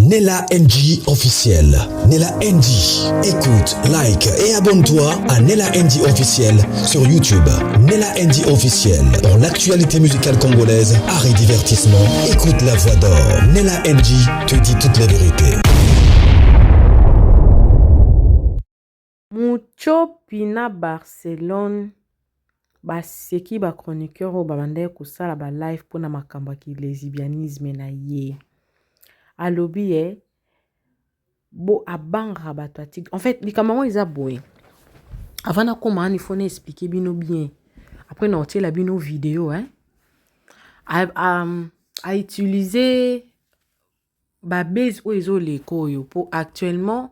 Nella NG officiel. Nella NG. Écoute, like et abonne-toi à Nella NG officiel sur YouTube. Nella NG officiel. Pour l'actualité musicale congolaise, art et divertissement, écoute la voix d'or. Nella NG te dit toute la vérité. Mutshopi na Barcelone baseki ba chroniqueur oyo babandaki kosala ba live mpo na makambo ya kilesibianisme na ye. Alobi ye bo abangaka bato ya tigre. En fait likambo yango eza boye. Avant nakoma wana il faut na expliquer bino bien. Après na otiela bino video hein. A, a, a utiliser ba buzz oyo ezo leka oyo po actuellement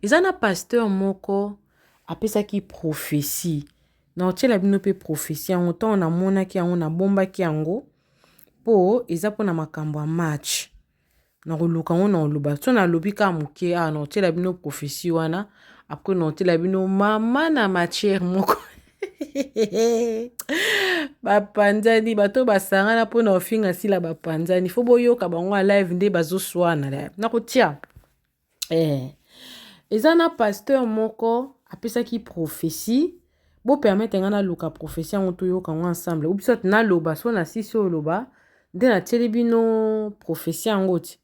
eza na pasteur moko apesaki prophetie na otiela bino pe prophetie yango ntango namonaki yango nabombaki yango po eza mpona makambo ya match nakoluka yango na oloba so nalobi kaka moke awa na otiela bino prophetie wana apres na otiela bino mama na matière moko bapanzani bato basangana mpona ofinga sila bapanzani fo boyoka bango ya live nde bazoswana nakotia eh. Eza na pasteur moko apesaki prophetie bopermettre ngai naluka prophetie yango toyoka yango ensemble ou soit naloba so nasisi oloba nde natieli bino prophetie yango ti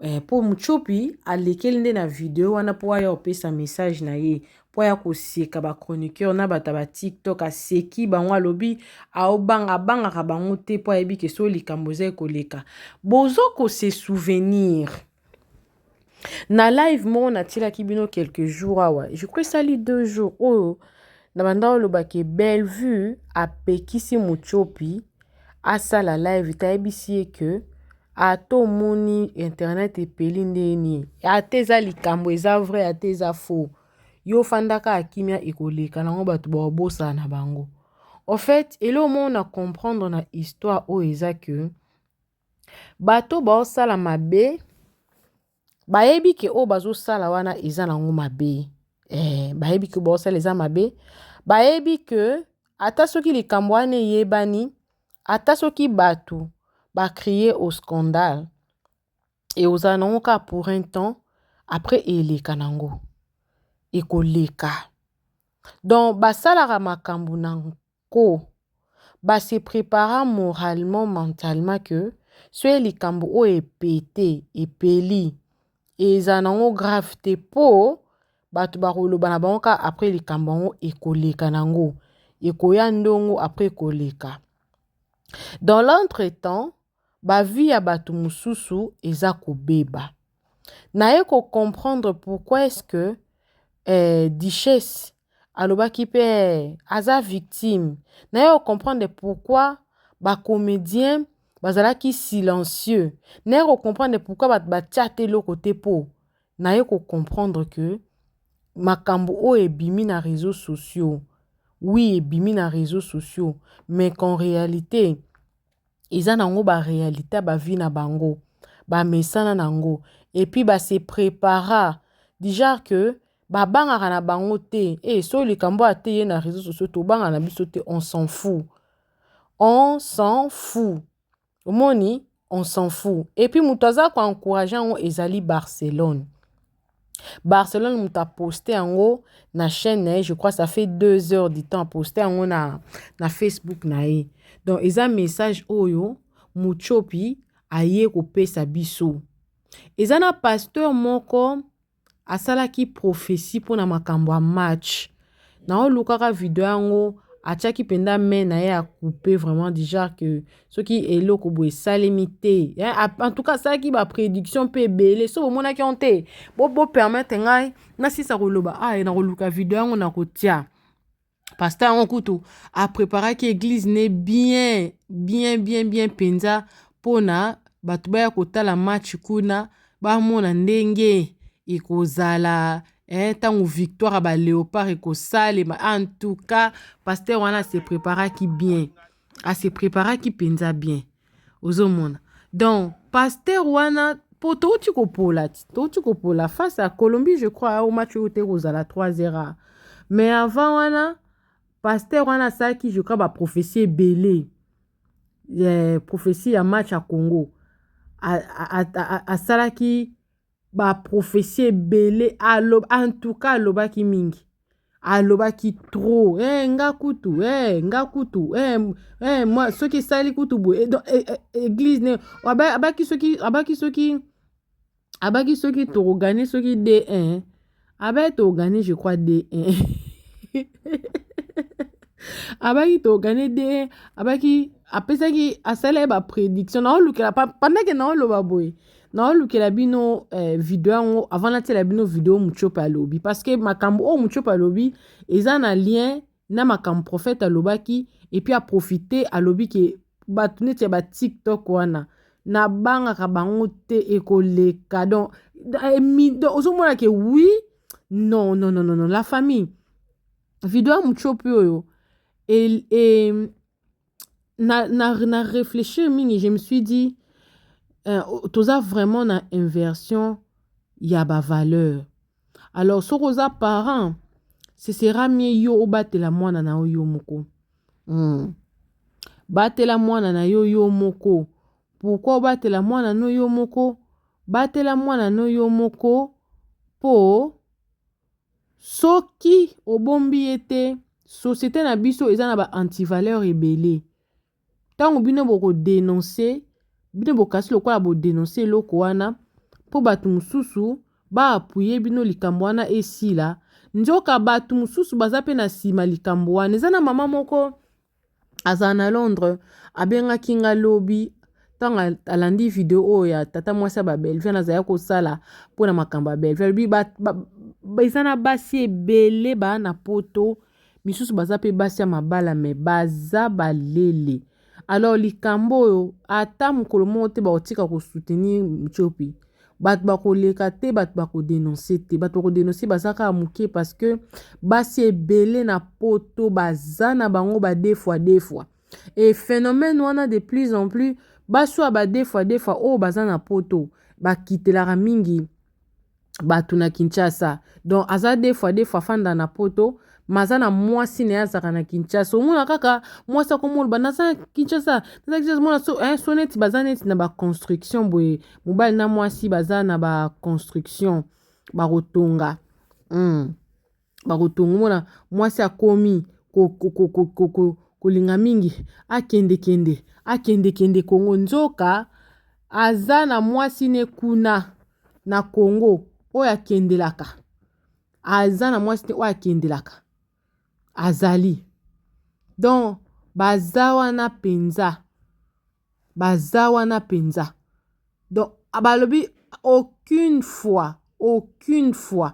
Eh, po Mutshopi alekeli nde na video wana po aya kopesa message na ye po aya koseka ba chroniqueur na bato ya ba TikTok aseki bango alobi aobanga abangaka bango te po ayebi ke so likambo eza ekoleka bozo ko se souvenir na live moko natielaki bino quelques jours awa je crois esali 2 jours oyo na banda oloba ke Bellevue apekisi Mutshopi asala live te ayebisi ye ke Ata omoni internet epeli ndenge nini ata eza likambo eza vrai ata eza faux yo fanda kaka kimia ekoleka nango bato bakobosana na bango au fait eloko moko na comprendre na histoire oyo eza que bato baosala mabe bayebi ke oyo bazosala wana eza nango mabe eh, bayebi ke baosala eza mabe bayebi ke ata soki likambo wana eyebani Ata soki batu ba crier au scandale ekozala nango kaka pour un temps après eleka nango ekoleka donc basalaka makambo na nko ba se prepara moralement mentalement que soki likambo oyo epete epeli ezala nango grave te po bato bakoloba na bango kaka après likambo yango ekoleka nango ekoya ndongo après ekoleka dans l'entretemps ba vie ya bato mosusu eza kobeba naye ko comprendre pourquoi est-ce que eh, duchesse alobaki mpe eh, aza victime naye ko comprendre pourquoi ba comédien bazalaki silencieux naye ko comprendre pourquoi bato batia te eloko te mpo naye ko comprendre que makambo oyo ebimi na réseaux sociaux oui ebimi na réseaux sociaux mais qu'en réalité eza nango ba réalité ya ba vie na bango bamesana nango et puis ba se prépara du genre que babangaka na bango te e soki likambo ate ye na réseaux sociaux tobanga na biso te on s'en fout on s'en fout omoni on s'en fout et puis moto aza ko encourage yango ezali Barcelone Barcelone moto aposte yango na chaîne na ye je crois ça fait 2 heures du temps aposte yango na Facebook na ye donc eza message oyo Mutshopi aye kopesa biso eza na pasteur moko asalaki prophetie mpona makambo ya match naolukaka video yango atiaki mpenza main na ye acoupe vraiment déjà que soki eloko boye esalemi te en tout cas asalaki baprédiction mpe ebele so bomonaki yango te bopermettre ngai nasisa koloba ah na koluka video yango na kotia pasteur yango kutu apreparaki église ne bien bien bien bien mpenza mpona bato baya kotala match kuna bamona ndenge ekozala ntango victoire ya baléopard ekosalema en tout cas pasteur wana ase préparaki bien ase préparaki mpenza bien ozomona donc pasteur wana po touti kopola ti touti kopola face à Colombie je crois au match oyo te kozala 3 heures mais avant wana pasteur wana asalaki je crois baprophétie ebele prophétie ya match ya Congo asalaki. Ba prophétie ebele aloba, en tout cas alobaki mingi, alobaki trop. Nga kutu, nga kutu, moi soki esali kutu boye, donc église ne abaki soki, abaki soki, abaki soki tokogagner soki D1, abaki tokogagner, je crois, D1, abaki tokogagner D1. Abaki, apesaki, asali ye baprédiction. Naolukela pendant ke naoloba boye, naolukela bino video yango avant natiela bino video Mutiope alobi, parce que makambo oyo Mutiope alobi eza na lien na makambo prophète alobaki. Et puis aprofite, alobi ke bato neti ya baTikTok wana, nabangaka bango te, ekoleka. Donc ozomona ke oui, non, non, non, non, non, la famille, video ya Mutiope oyo na réfléchir mingi, je me suis dit, toza vraiment na inversion ya bavaleur. Alors soki oza parent, ce sera mieux yo obatela mwana na yo yo moko. Batela mwana na yo yo moko. Pourquoi obatela mwana no yo moko? Batela mwana no yo moko mpo soki obombi ye te, société na biso eza na ba antivaleur ebele. Ntango bino bokodénoncer, bino bokasi lokola bodénoncer eloko wana mpo bato mosusu baappuyer bino, likambo wana esila. Nzoka bato mosusu baza mpe na nsima likambo wana. Eza na mama moko azala na Londres, abengaki nga lobi ntango alandi video oyo ya tata mwasi ya babelvie azali kosala mpona makambo ya Bellevue. Alobi eza na basi ebele baa na Poto, misusu baza mpe basi ya mabala, me baza balele. Alors likambo oyo, ata mokolo moko te bakotika kosoutenir Mutiopi. Bato bakoleka te, bato bakodénoncer te, bato bakodénoncer baza kaka moke, parce que basi ebele na Poto baza na bango ba deux fois deux fois. Et phénomène wana, de plus en plus basi oyo ba deux fois deux fois oyo baza na Poto bakitelaka mingi bato na Kinshasa. Donc aza deux fois deux fois, afanda na Poto, ma aza na mwasi na ye azalaka na Kinshasa. Omona kaka mwasi akomoloba: "Naza na Kinshasa, naza Kinshasa." Mona so, so neti baza neti na baconstruction boye, mobali na mwasi baza na baconstruction, bakotonga. Bakotonga, omona mwasi akomi kolinga mingi akendekende, akendekende Kongo. Nzoka aza na mwasi ne kuna na Kongo oyo akendelaka, aza na mwasi te oyo akendelaka, azali. Donc baza wana mpenza, baza wana mpenza. Donc balobi aucune fois, aucune fois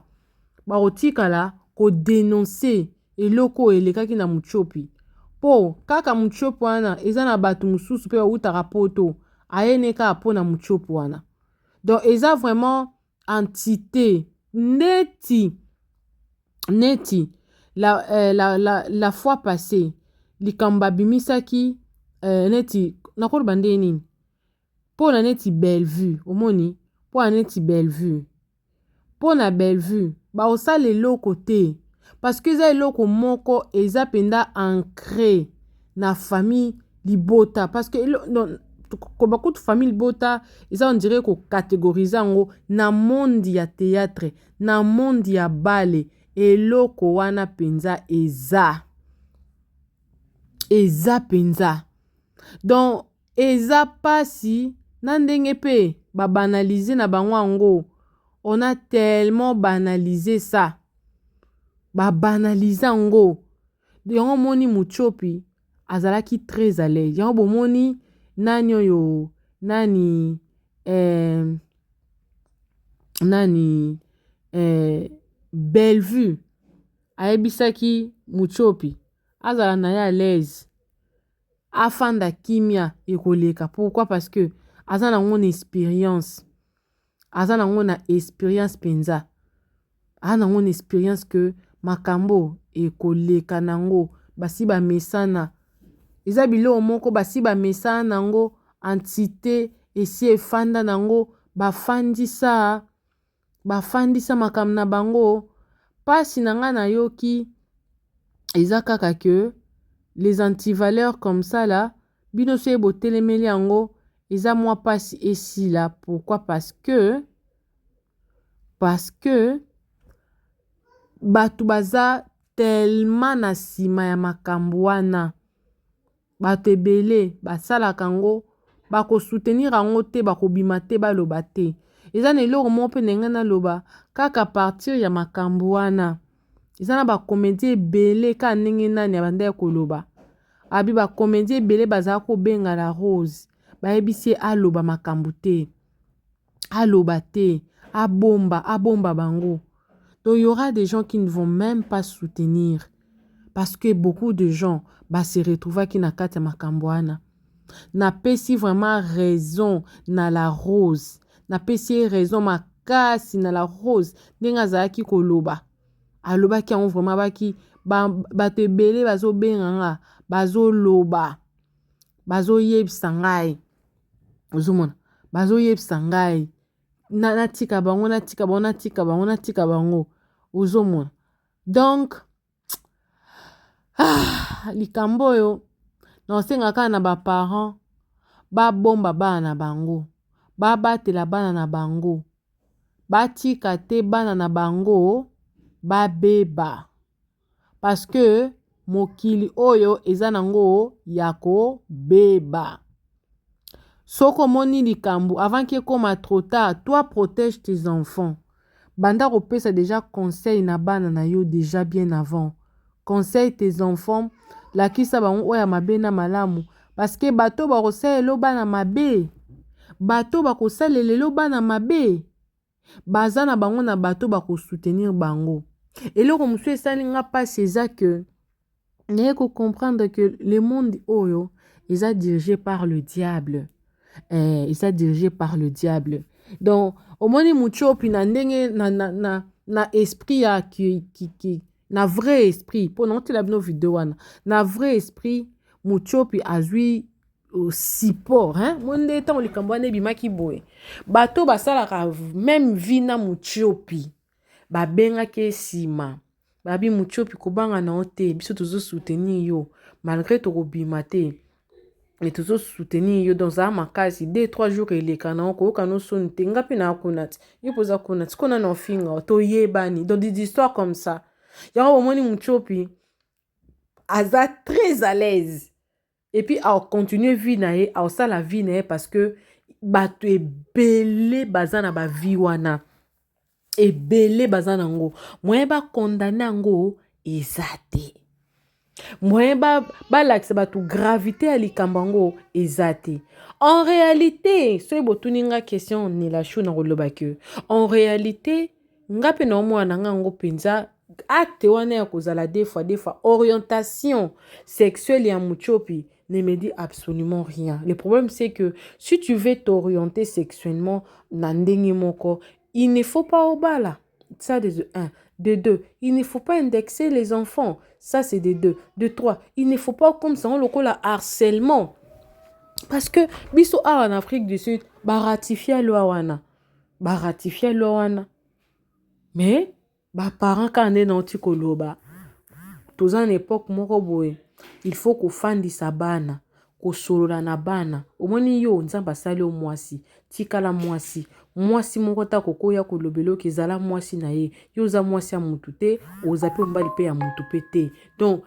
bakotikala kodénoncer eloko oyo elekaki na Mutiopi, mpo kaka Mutiopi wana eza na bato mosusu mpe bautaka Poto, ayene kaka mpo na Mutiopi wana. Donc eza vraiment entité neti la fois passée, likambo babimisaki, neti nakoloba nde nini, mpo na neti Bellevue. Omoni, mpo na neti Bellevue, mpo na Bellevue baosala eloko te, parce que eza eloko moko eza mpenza ancré na famille libota. Parce que non, koba kutu famille libota eza, on dirait kocatégoriser yango na monde ya théâtre, na monde ya bale. Eloko wana mpenza eza mpenza. Donc eza mpasi na ndenge mpe babanaliser na bango yango. On a tellement banalisé ça, babanaliser yango. Yango omoni Mutiopi azalaki très à l'aise. Yango bomoni nani oyo, nani, nani, Bellevue ayebisaki Mutiopi azala na ye à l'aise, afanda kimia, ekoleka. Pourquoi? Parce que aza nango na expérience, aza nango na expérience mpenza, aza nango na expérience ke makambo ekoleka nango. Basi bamesana, eza biloko moko basi bamesana nango, entité esi efanda nango, bafandisa makambo na bango. Mpasi na ngai nayoki eza kaka ke les antivaleurs comme ça là, bino soki botelemeli yango, eza mwa mpasi esila. Pourquoi? Parce que Parce que bato baza tellement na nsima ya makambo wana. Bato ebele basalaka yango, bakosoutenir yango te, bakobima te, baloba te. Eza na eloko moko mpe ndenge naloba kaka partir ya makambo wana. Eza na bakomedie ebele kaka ndenge nani abandaki koloba. Abi bakomedie ebele bazala kobenga la Rose, bayebisi ye aloba makambo te. Aloba te, abomba, abomba bango. Donc il y aura des gens qui ne vont même pas soutenir parce que beaucoup de gens ba se retrouvaki na kati ya makambo wana. Napesi vraiment raison na la Rose. Napesi ye raison makasi na la Rose ndenge azalaki koloba. Alobaki yango vraiment baki bato ebele bazobenga nga, bazoloba, bazoyebisa ngai. Ozomona, bazoyebisa ngai natika bango, natika bango, natika bango, natika bango. Ozomona. Donc ah, likambo oyo naosenga kaka na baparent babomba bana na bango, babatela bana na bango, batika te bana na bango babeba, parce que mokili oyo eza nango ya kobeba. Soki omoni likambo avant que ekoma trop tard, toi protège tes enfants. Banda kopesa déjà conseil na bana na yo déjà bien avant. Conseille tes enfants, lakisa bango oyo ya mabe na malamu, parce que bato bakosalela bana mabe, bato bakosalela bana mabe, baza na bango na bato bakosoutenir bango. Eloko mosusu esali nga mpasi eza que naye kocomprendre que le monde oyo eza dirigé par le diable. Eza dirigé par le diable. Donc omoni Mutiopi na ndenge na esprit ya ki, na vrai esprit, mpo na otela bino video wana, na vrai esprit Mutiopi azwi support, hein? Mo nde ntango likambo wana ebimaki boye, bato basalaka même vie na Mutiopi babengaki nsima, babi Mutiopi kobanga na yo te, biso tozosoutenir yo malgré tokobima te, mais tozosoutenir yo. Donc zala makasi, 2 3 jours eleka na yo, koyoka no soni te. Nga mpe na kuna ti yo mpo oza kuna ti kuna na ofinga, toyebani. Donc des histoires comme ça, yango bomoni Mutiopi aza très à l'aise et puis acontinue vie na ye, aosala vie na ye, parce que bato ebele baza na bavie wana, ebele baza nango. Moyen bakondane yango eza te, moyen balakisa bato gravité ya likambo yango eza te. En réalité, soki botuni nga question Nela Chou, na koloba ke en réalité nga mpe na omwana na nga yango mpenza acte wana ya kozala deux fois deux fois, orientation sexuelle ya Mutiopi ne me dit absolument rien. Le problème, c'est que si tu veux t'orienter sexuellement na ndenge moko, il ne faut pas obala. Ça de un. De deux, il ne faut pas indexer les enfants. Ça, c'est de deux. De trois, il ne faut pas comme ça, on le harcèlement. Parce que biso awa en Afrique du Sud, ba ratifier loi wana. Ba ratifier loi wana. Mais ba parents kaka nde nauti koloba, toza na époque moko boye, il faut kofandisa bana, kosolola na bana. Omoni yo, Nzambe asali yo mwasi, tikala mwasi. Mwasi moko ta kokoya kolobela oyo ezala mwasi na ye. Yo oza mwasi ya mutu te, oza mpe mobali mpe ya mutu mpe te. Donc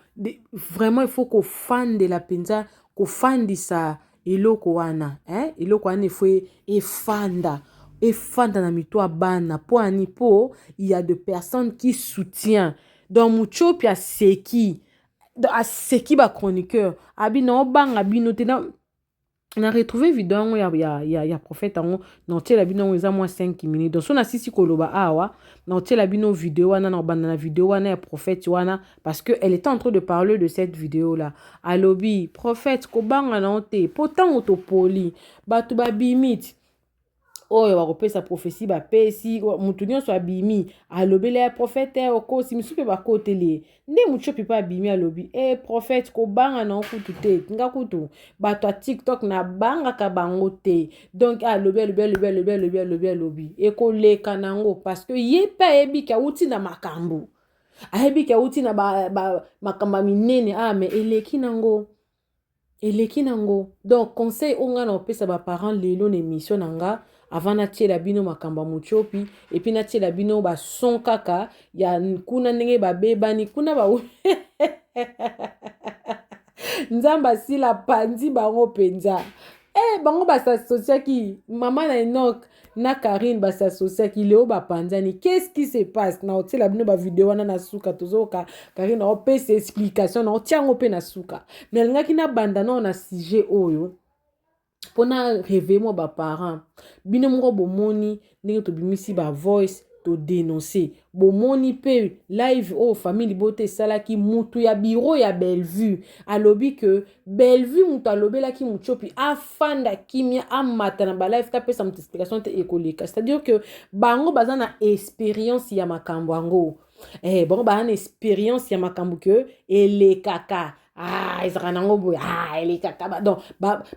vraiment il faut kofandela mpenza, kofandisa eloko wana, eh? Eloko wana efo efanda, efanda na mito ya bana. Mpo ani? Mpo il y a de personnes qui soutient. Donc Mutiopi aseki, aseki bachroniqueur, abi na obanga bino te. Na retrouve video yango ya prophète yango, na otiela bino yango, eza mwa 5 minutes. Donc so nasisi koloba awa, na otiela bino video wana, na obanda na video wana ya prophète wana, parce que elle était en train de parler de cette vidéo là. Alobi prophète kobanga na yo te, mpo ntango topoli bato babimi ti oyo bakopesa prophétie, bapesi motu nyonso abimi alobeli ya prophète okosi, misusu mpe bakoteli ye. Nde Mutiopi mpe abimi alobi e prophète kobanga na yo kutu te, nga kutu bato ya TikTok nabangaka bango te. Donc alobi, alobi, alobi, alobi, alobi, alobi, alobi ekoleka nango, parce que ye mpe ayebiki awuti na makambo, ayebiki awuti na makambo ya minene. Ah, mais eleki nango, eleki nango. Donc conseil oyo ngai na kopesa baparent lelo na émission na nga, Avant natiela bino makambo ya Mutiopi, et puis natiela bino ba son kaka ya kuna ndenge babebani kuna ba Nzambe asila panzi bango mpenza. Eh, bango basasosiaki mama na Enoch na Karine basasosiaki leo bapanzani. Qu'est-ce qui se passe? Na otiela bino ba video wana na suka, tozoka Karine aopesa explication na otia yango mpe na suka. Mais alingaki nabanda nao na sujet oyo mpo na réveiller mwa baparent. Bino moko bomoni ndenge tobimisi ba voice todenonce, bomoni mpe live oyo famille libota esalaki. Mutu ya bureau ya Bellevue alobi ke Bellevue mutu alobelaki Mutiopi afanda kimia, amata na balive te, apesa moto explication te, ekoleka. C'est-à-dire que bango baza na expérience ya makambo yango. Bango baza na expérience ya makambo ke elekaka. Ah, ezalaka nango boye. Ah, elekaka ba, donc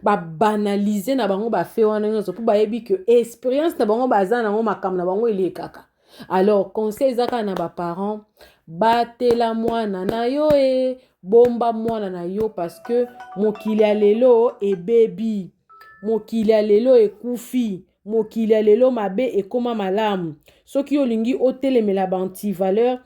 babanalize ba na bango bafe wana nyonso mpo bayebi ke expérience na bango baza nango, makambo na bango elekaka. Alors conseil eza kaka na baparent: batela mwana na yo, e bomba mwana na yo, parce que mokili ya lelo ebebi, mokili ya lelo ekufi, mokili ya lelo mabe ekóma malamu. Soki olingi otelemela ba antivaleur,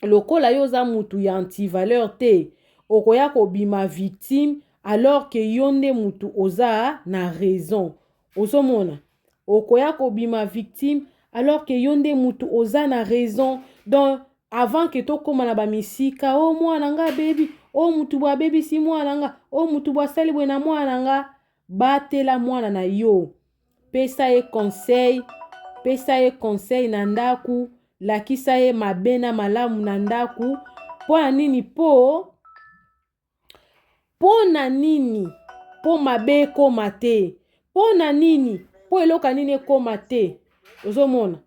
lokola yo oza mutu ya antivaleur te, okoya kobima victime alors ke yo nde mutu oza na raison. Ozomona, okoya kobima victime alors ke yo nde mutu oza na raison. Donc avant ke tokóma na bamisika, o mwana nga abebi, o mutu bo abebisi mwana nga, o mutu bo asali boye na mwana nga, batela mwana na yo, pesa ye conseil, pesa ye conseil na ndako, lakisa ye mabe na malamu na ndako. Mpo na nini? Mpo na nini? Mpo mabe ekóma te. Mpo na nini? Mpo eloko nini ekóma te. Ozomona,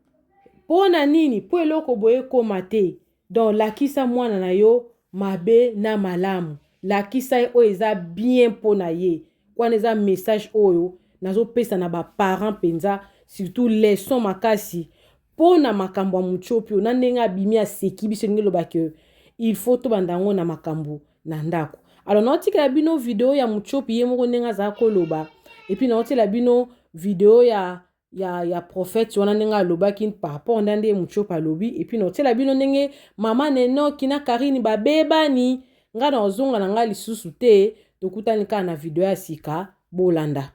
mpo na nini? Mpo eloko boye ekóma te. Donc lakisa mwana na yo mabe na malamu, lakisa ye oyo eza bien mpo na ye. Wana eza message oyo nazopesa na baparent mpenza, surtout leçon makasi mpo na makambo ya Mutiopi oyo na ndenge abimi aseki biso. Elingi eloba ke il faut tobanda yango na makambo na ndako. Alors naotikela bino video ya Mutiopi ye moko ndenge azala koloba, et puis naotiela bino video ya prophète wana ndenge alobaki par rapport nda nde Mutiopi alobi, et puis naotiela bino ndenge mama na Enoki na Karine babebani. Ngai na ozonga na ngai lisusu te, tokutani kaka na video ya sika. Bolanda.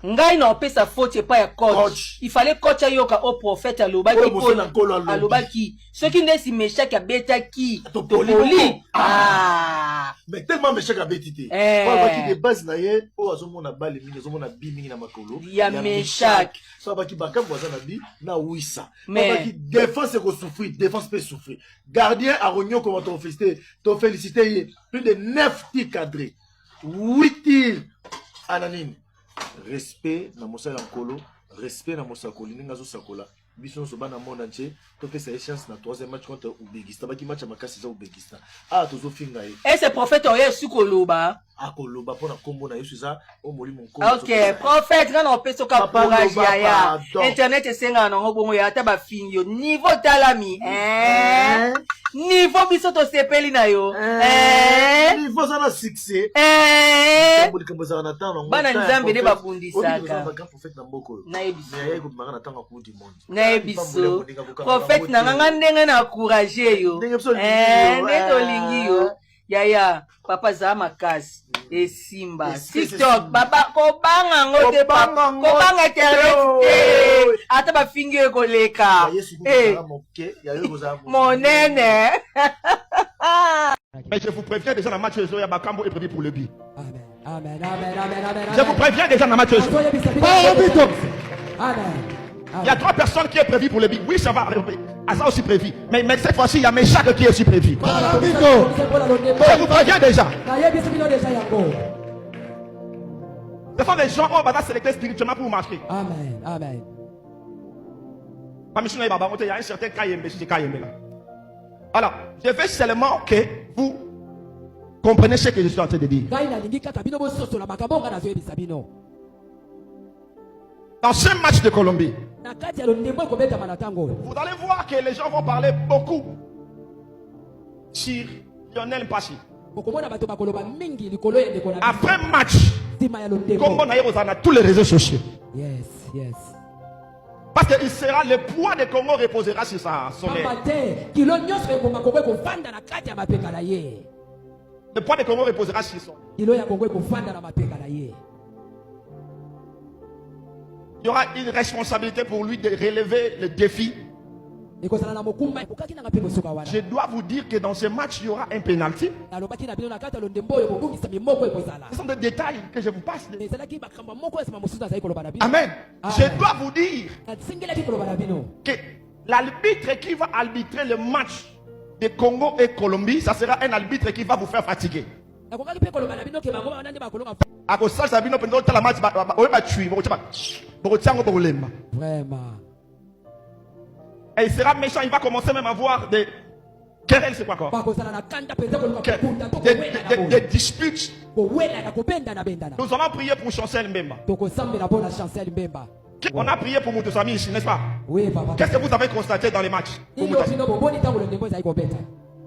Ngai na opesa faute epai ya coach. Coach. Il fallait coach ayoka o prophète alobaki. Oyo mosala Nkolo alobi. Alobaki soki ndesi Meshaki abetaki, Topoli topoli. bongo. Ah. Mais tellement Meshak abeti te, po abaki de base na ye oyo azomona bale mingi, azomona bi mingi na makolo ya Meshak. So abaki bakambo aza na bi na wisa. Mais abaki défense ekosouffrir, défense mpe souffrir, gardien akonyokoma. Tofélicité, tofélicité ye, plus de 9 tirs cadrés, 8 tirs ana nini. Respect na mosala ya Nkolo, respect na mosakoli ndenge azosakola. Biso nyonso bana monde entier topesa ye chance na troisième match contre Ouzbékistan. Baki match ya makasi eza Ouzbékistan. Awa tozofinga ye. Ese prophète oyo esi koloba? Akoloba mpo na nkombo na Yesu, eza o molimo Nkolo. Ok, prophète, nga na opesa oka Papa, courage. loba. Yaya. Pardon. Internet esengaka nango bongo ya ata bafingi yo, niveau talami, eh? Niveau biso tosepeli na yo, eh? Niveau aza na succès. Eh? Likambo ezalaka na ntango nango. Bana Temps ya Nzambe nde prophète. babundisaka. Oyebi toza na bagrand prophète na mboka oyo. Nayebi so. Mais ayei kobimaka na ntango ya Coupe du monde. Nayebi so, prophète na nga, nga ndenge na encourage yo. Ndenge biso olingi Eh, yo, nde eh. tolingi yo yaya. Papa, zala makasi, esimba. Espèce TikTok esimba. baba, kobanga yango te. Kobanga yango Kobanga internet te. te, ata bafingi yo ekoleka. Ya Yesu Eh, kozala moke, ya yo kozala monene. Mais je vous préviens déjà, dans match ya Bakambo est prévu pour le but. Amen. Amen. Amen. Amen. Amen. Je vous préviens déjà dans match. Amen. Il y a trois personnes qui est prévu pour le but. Oui, ça va. Ah, ça aussi prévu. Mais cette fois-ci, il y a Meshach qui est aussi prévu. Je vous préviens déjà. Nayebisi bino déjà yango. Ce sont des gens qui vont sélecter spirituellement pour marcher. Amen. Amen. Parmi ceux il y a un certain Kayembe, c'est Kayembe là. Alors, je veux seulement que vous compreniez ce que je suis en train de dire. Ngai nalingi kaka bino bososola makambo ngai nazoyebisa bino. Dans ce match de Colombie, Na kati ya londembo ekobetama na ntango oyo, vous allez voir que les gens vont parler beaucoup sur Lionel Mpassi. Bokomona bato bakoloba mingi likolo ya ndeko na biso. Après match, nsima ya londembo. Kombo na ye kozala na tous les réseaux sociaux. Yes, yes. Parce qu'il sera le poids de Congo reposera sur sa son aile. Pamba te kilo nyonso ekoma Kongo ekovanda na kati ya mapeka na ye. Le poids de Congo reposera sur son. Kilo ya Kongo ekovanda na mapeka na ye. Il y aura une responsabilité pour lui de relever le défi. Ekozala na mokumba ekokaki nanga mpe kosuka wana. Je dois vous dire que dans ce match, il y aura un penalty. Nalobaki na bino na kati ya londembo oyo kobungisa moko ekozala. Ce sont des détails que je vous passe. Ezalaki makambo moko ya nsima mosusu nazali koloba na bino. Amen. Amen. Je dois vous dire Nasengelaki koloba na bino que l'arbitre qui va arbitrer le match de Congo et Colombie, ça sera un arbitre qui va vous faire fatiguer. Nakokaki mpe koloba na bino ke bango wana nde bakolonga. Akosalisa bino mpenza otala match oyo batui bokotia bokotia yango bokolemba. Vraiment. Et il sera méchant, il va commencer même à voir des querelles, c'est quoi encore? Bakozala na kanda mpenza koluka Que- kobunda to des, kowelana des- boye. des disputes. Kowelana, kobendana bendana. Nous allons prier pour Chancel Mbemba. Tokosambela mpo na Chancel Mbemba. On a prié pour Moutoussamy ici, n'est-ce pas? Oui, papa. Qu'est-ce que vous avez constaté dans les matchs? Pour Nini Moutoussamy. bino bomoni ntango londembo ezali kobeta?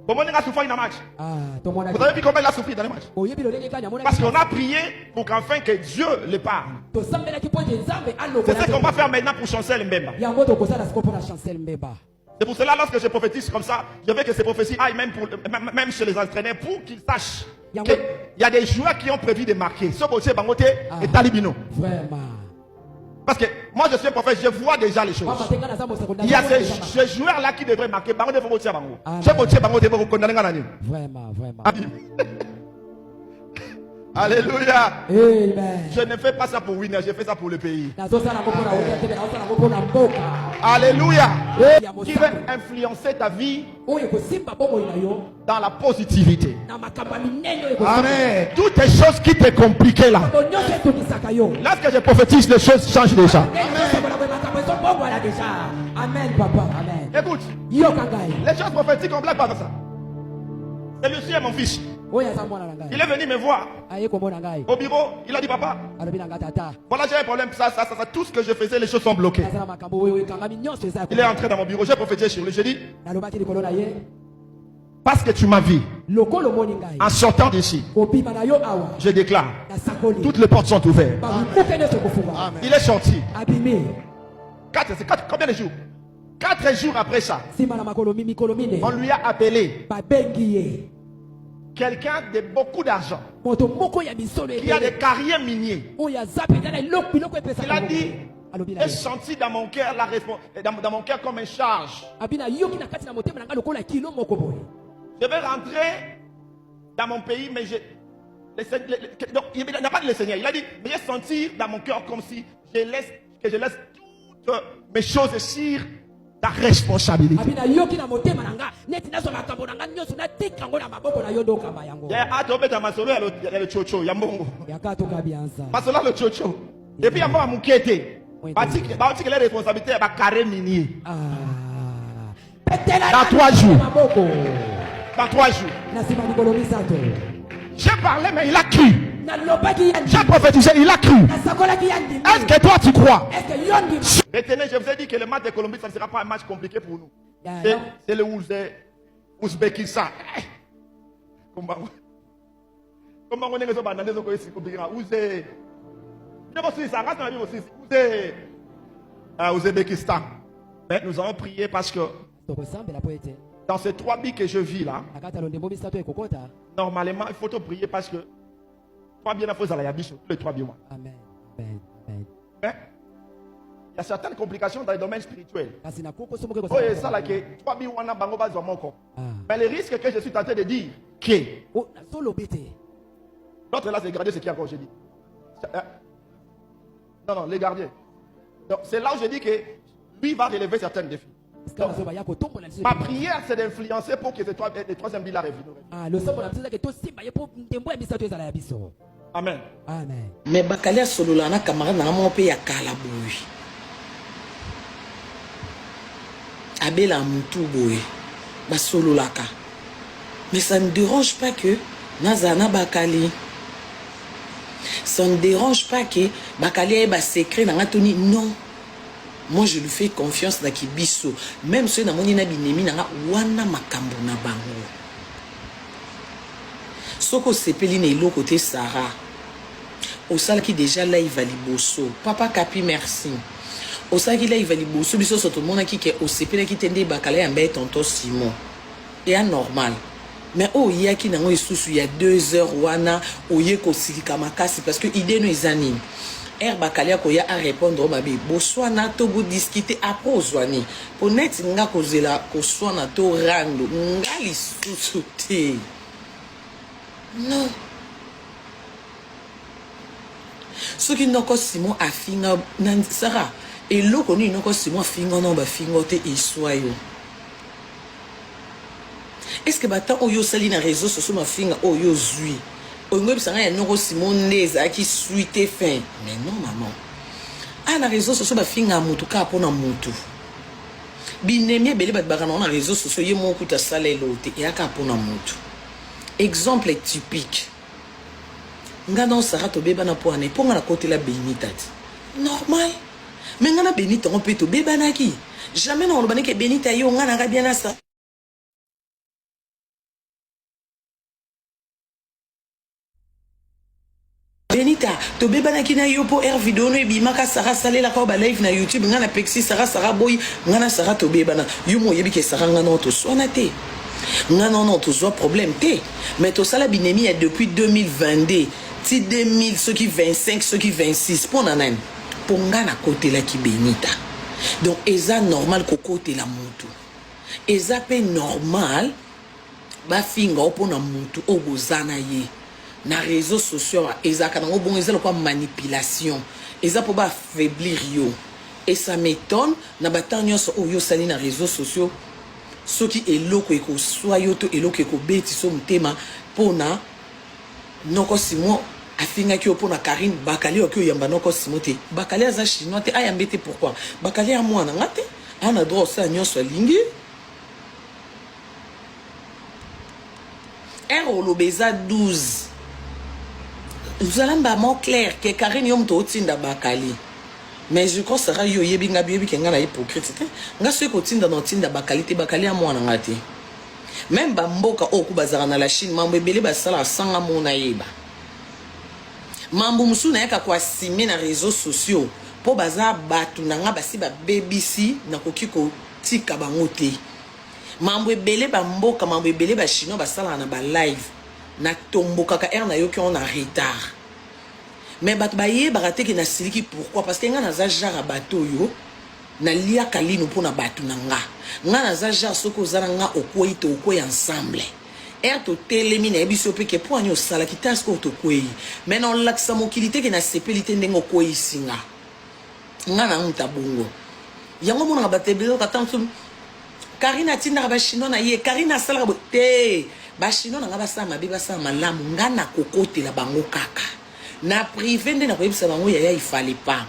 Comment on a souffert dans le match? Ah, tomonaki. Vous avez vu comment il a souffert dans les matchs? Boyebi lolenge kani amonaki. Parce qu'on a prié pour qu'enfin que Dieu le parle. Tosambelaki mpo ete Nzambe alokola. C'est ce qu'on va faire maintenant pour Chancel Mbemba. Yango tokosala sikoyo mpo na Chancel Mbemba. C'est pour cela, lorsque je prophétise comme ça, je veux que ces prophéties aillent même, pour, même chez les entraîneurs pour qu'ils sachent Yango. qu'il y a des joueurs qui ont prévu de marquer. Ce côté, Bangote Ah. et Talibino. Vraiment. Parce que moi, je suis un prophète, je vois déjà les choses. Pamba te nga naza mosakoli, Il y a nazomona ces, déjà ces joueurs-là qui devraient marquer. Bango de Bango Bango. Amen. Ce côté, Bango de Bango, condamné Nani. Vraiment, vraiment. Alléluia. Amen. Je ne fais pas ça pour winner, je fais ça pour le pays. Nazosala yango mpo na winner te, mais nazosala yango mpo na mboka. Alléluia. Eh, ya Qui mosako. veut influencer ta vie Oyo ekosimba bomoi na yo dans la positivité. na makambo ya minene oyo ekosimba. Amen. Toutes les choses qui te compliquent là. Makambo nyonso etungisaka yo. Lorsque je prophétise, les choses changent déjà. Ndenge nazosakola boye, makambo ezobongwana déjà. Amen, papa. Amen. Écoute, Yoka ngai. les choses prophétiques, on blague pas comme ça. Celui-ci est mon fils. Oyo aza mwana na ngai. Il est venu me voir Aye komona ngai. au bureau. Il a dit, papa, Alobi na ngai tata. voilà, j'ai un problème, ça, ça, ça, ça. Tout ce que je faisais, les choses sont bloquées. Naza na makambo oyo ekangami nyonso eza ya Il est entré dans mon bureau, j'ai prophétisé sur lui. J'ai dit, Nalobaki likolo na ye. parce que tu m'as vu, Lokolo omoni ngai. en sortant d'ici, Kobima na yo awa. je déclare, Nasakoli. toutes les portes sont ouvertes. Bakuke nyonso ekofungwama. Il est sorti. Abimi. Quatre, c'est quatre, combien de jours? 4 jours après ça, Nsima na makolo mi, mikolo mine. on lui a appelé Babengi ye. quelqu'un de beaucoup d'argent, Moto moko ya misolo qui a ebele. des carrières miniers. Oyo aza mpenza na eloko biloko epesaka Il a mbongo. dit, Alobi na j'ai ye. senti dans mon cœur la réponse, dans mon cœur comme une charge. Abi nayoki na kati na motema na ngai lokola kilo moko boye. Je vais rentrer dans mon pays, mais je, le Seigneur, le, le, donc, il n'a pas dit le Seigneur. Il a dit, mais j'ai senti dans mon cœur comme si je laisse, que je laisse toutes mes choses sur ta responsabilité. Abi nayoki na motema na nga, neti nazwa makambo na nga nyonso, natika yango na maboko na yo nde okamba yango. Ya, ah, tobeta masolo ya ya le chocho, ya mbongo. Yaka tokabianza. Masolo ya le chocho. Et puis, ya mbongo ya moke te. Oui, Batiki, batiki les responsabilités ya ba carré minier. Ah. Petela Dans na 3 jours. maboko. Dans 3 jours. Na nsima mikolo misato. J'ai parlé, mais il a cru. Nalobaki ya ndimi. J'ai prophétisé, il a cru. Nasakolaki ya ndimi. Est-ce que toi tu crois? Est-ce que yo ndima? Retenez, je vous ai dit que le match de Colombie, ça ne sera pas un match compliqué pour nous. Ya, C'est, non. c'est le Ouzbékistan. Eh. Comment, comment on est les autres, les autres, c'est compliqué. Ouzé. Je vais aussi, ça reste dans la Bible aussi. Ouzé. Ah, Ouzbékistan. Mais nous avons prié parce que Tokosambela po ete. dans ces 3 billes que je vis là, Na kati ya londembo misato ekokota. normalement, il faut te prier parce que 3 biens, il faut aller à la biche, tous les 3 biens. Amen. Amen. Amen. Mais il y a certaines complications dans les domaines spirituels. Kasi na koko somoke Oh, et ça là que 3 biens, on a bango bazo moko. Ah. Mais le risque que je suis tenté de dire que Oh, na solo bete. l'autre là, c'est le gardien, c'est qui encore, j'ai dit. Non, non, les gardiens. Donc, c'est là où je dis que lui va relever certains défis. Parce que nazoba ya kotombola lisusu. Ma prière, c'est d'influencer pour que les troisième billes arrivent. Ah, losambo na biso ezalaki tosimba ye po ndembo ya misato ezala ya biso. Amen. Amen. Mais bakali asolola na camarade na nga moko mpe ya kala boye. Abela mutu boye. Basololaka. Mais ça ne dérange pas que nazala na bakali. Ça ne dérange pas que bakali ayeba secret na nga toni non. Moi je lui fais confiance na kibiso. Même soki namoni na binemi na nga wana makambo na bango. Soko osepeli na eloko te Sarah. Osalaki dejà live ya liboso. Papa Kapi merci. Osalaki live ya liboso biso nionso tomonaki ke osepelaki te nde Bakala ayamba ye tonton Simon. Eya normal. Mais oyo oyaki nango lisusu ya 2 heures wana oye kosilika makasi parce que idee no eza nini? Heure Bakali akoya a repondre yo mabe boswana to bo discuter après ozwa nini? Po neti nga kozela koswana to rando nga lisusu te. Non. Soki noko Simon afinga na Sarah eloko nini noko Simon afinga nao bafinga te eswa yo. Est ce que ba temps oyo osali na réseaux sociaux mafinga oyo ozui olingi oyebisa ngai ya noko Simon nde ezalaki suite fin mais non maman ah na réseaux sociaux bafinga mutu kaka mpona mutu binemi ebele bato baka nango na réseaux sociaux ye moko kutu asala eloko te eyaka mpona mutu exemple typique nga na Sarah tobebana mpo wana mpo nga nakotela Benita te normal me nga na Benita yango mpe tobebanaki jamais na oloba neke Benita yo nga naka bien na Sarah Benita tobebanaki na yo mpo air video no ebimaka Sarah asalelaka yo ba live na YouTube nga napekisi Sarah Sarah boyi nga na Sarah tobebana yo mo oyebi ke Sarah nga nao toswana te nga nao nao tozwa problème te mais tosala binemi ya depuis 2022 ti 2000 soki 25 soki 26 mpo na nani mpo nga nakotelaki Benita donc eza normal kokotela mutu eza mpe normal bafinga yo mpona mutu oyo boza na ye na réseaux sociaux awa ezalaka nango bongo eza lokola manipulation eza mpo ba affaiblir yo et ça m'étonne na ba temps nyonso oyo osali na réseaux sociaux soki eloko ekoswa yo to eloko ekobetiso motema mpona noko Simon afingaki yo mpona Carine Bakali oki oyamba noko Simon te Bakali aza chinois te ayambe te pourquoi Bakali ya mwana nga te ana droit osala nyonso alingi Heure oloba eza 12. Zala mbamo clair que Carine yo moto otinda Bakali. Mais je crois Sarah yo oyebi nga oyebi ke nga na hypocrite te. Nga soki kotinda na otinda Bakali te Bakali ya mwana nga te. Même ba mboka oyo ku bazaka na la Chine mambo ebele basalaka sans nga mona yeba. Mambo mosusu nayaka ko assumer na réseaux sociaux po baza batu na nga basi babebisi nakoki kotika bango te. Mambo ebele ba mboka mambo ebele ba chinois basalaka na ba live na tombokaka heure nayoki yango na retard mais bato bayebaka te ke nasiliki pourquoi parce que nga naza genre ya bato oyo naliaka lino mpo na bato na nga nga naza genre soki oza na nga okwei to okwei ensemble heure totelemi nayebisi yo mpe ke mpo ani osalaki ta sikoyo tokwei mais na olakisa mokili te ke nasepeli te ndenge okweyisi nga nga na muta bongo yango omonaka bato ebele kata mosusu Karine atindaka ba chinois na ye Karine asalaka bo te ba chinois na nga basala mabe basala malamu nga nakokotela bango kaka na prive nde nakoyebisa bango yaya il fallait pas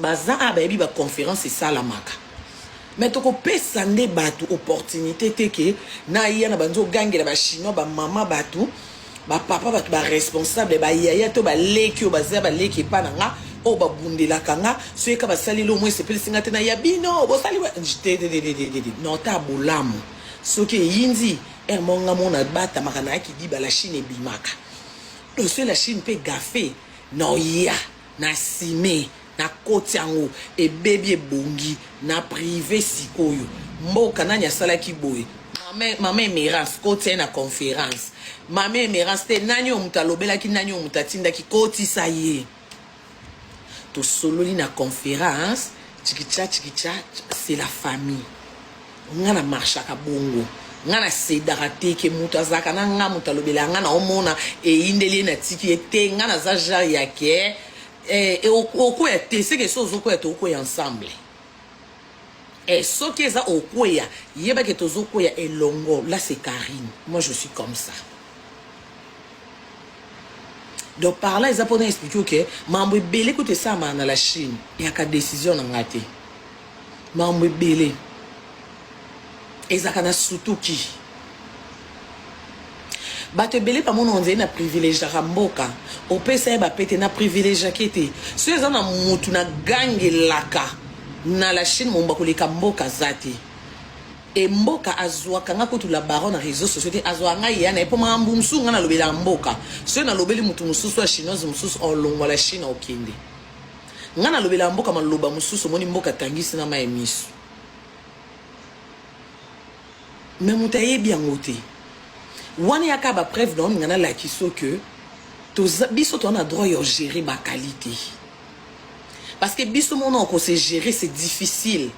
baza a bayebi ba conférence esalamaka mais tokopesa nde bato opportunité te ke naya na banzi ogangela ba chinois ba mama bato ba papa bato ba responsable ba yaya to baleki oyo baza baleki epa na nga oyo babundelaka nga soki ka basali lo mwa esepelisi nga te na ya bino bosali te te te te te non ta bolamu soki eyindi heure moko nga mona batamaka na kidiba la Chine ebimaka dossier la Chine mpe gafe na oya na sime na koti yango ebebi ebongi na prive sikoyo mboka nani asalaki boye mama, mama Emerance koti ye na conference mama Emerance te nani oyo moto alobelaki nani oyo moto atindaki kotisa ye tosololi na conference chikicha chikicha c'est la famille nga na marchaka bongo nga na cedaka te ke moto azalaka na nga moto alobelaka nga na omona eyindeli ye natiki ye te nga naza genre ya ke eh, eh, okwea te seke so ozokwea tokokwea ensemble eh, soki eza okwea yeba ke tozokwea elongo là c'est Karine moi je suis comme ça donc par là eza mpona explique ke mambo ebele kutu esalamaka na la Chine eyaka décision na nga te mambo ebele ezalaka na sutuki bato ebele bamona onzeli na privilegiaka mboka opesa ye bapete na privilegiaki ete soki eza na mutu na gangelaka na la Chine momba koleka mboka aza te. Et mboka azuaka nga kutu la baronne na reseaux sociaux te azuaka nga ya na ye po makambu mosusu nga nalobelaka mboka soki nalobeli mutu mosusu ya chinoise mosusu olongwa la chine okende nga nalobelaka mboka maloba mosusu omoni mboka atangisi na mayi misu mais moto ayebi yango te wana yaka ba preuve na oninga nalakisa que toza biso toza na droit ya gérer ba qualité parce que biso mona ko se gérer c'est difficile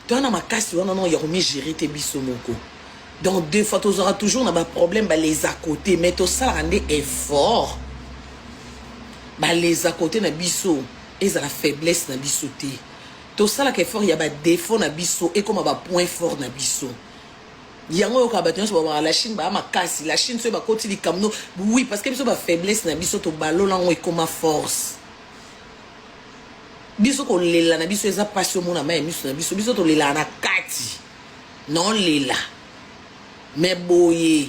toza na makasi wana non ya komi gérer te biso moko donc deux fois tozwaka toujours na baproblème baleza côté mais tosalaka nde effort baleza côté na biso ezala faiblesse na biso te tosalaka effort ya badéfaut na biso ekoma bapoint fort na biso yango oyoka bato nyonso babaka la chine baya makasi la chine soki bakoti likambo no oui parce que biso bafaiblesse na biso tobalola yango ekoma force biso kolela na biso eza mpasi omona mai ya miso na biso biso tolelaka na kati naolela me boye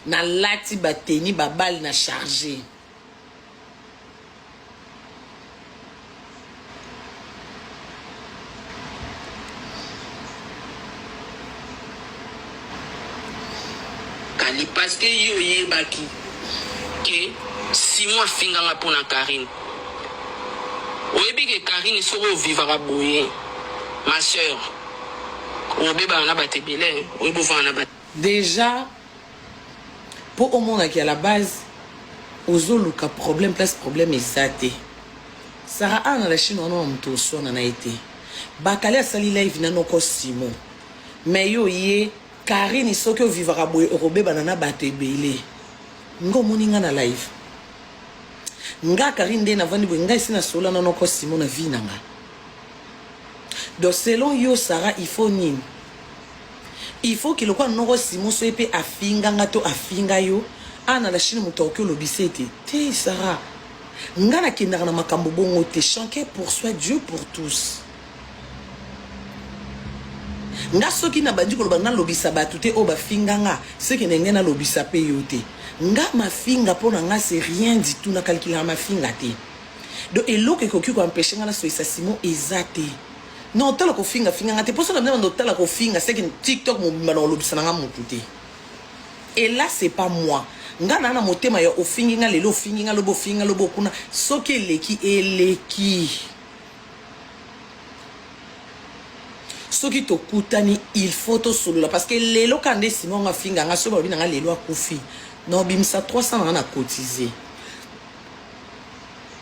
nalati bateni babale na charge Kali parce que yo oyebaki que Simon afinga nga pona Carine oyebi que Carine soki ovivaka boye ma soeur obebana na bato ebele oyebi ovanda na bato Dejà po omona ke à la base ozoluka problème place problème eza te Sarah awa na la Chine wana na moto oswana na ye te Bakali asali live na noko Simon mais yo ye Carine soki ovivaka boye okobebana na bato ebele nga omoni nga na live nga Carine nde navandi boye nga esi nasolola na noko Simon na vie na nga donc selon yo Sarah il faut nini il faut que lokola noko Simon soki pe afinga nga to afinga yo awa na la Chine moto akoki olobisa ete te Sarah nga nakendaka na makambo bongo te chacun pour soi Dieu pour tous nga soki nabandi koloba nalobisa bato te oyo bafinga nga seke ndenge nalobisa pe yo te nga mafinga mpo na nga c'est rien du tout nakalkilaka mafinga te donc eloko ekoki koempeshe nga nasoyisa Simon eza te na otala kofinga finga nga te mposo na bino banda otala kofinga seke tiktok mobimba na olobisa na nga motu te et là c'est pas moi nga na na motema ya ofingi nga lelo ofingi nga lobi ofingi nga lobi okuna soki eleki eleki soki tokutani il faut tosolola parce que lelo kaka nde simon ngo afinga nga soki balobi na nga lelo akufi na obimisa 300 na nga na cotiser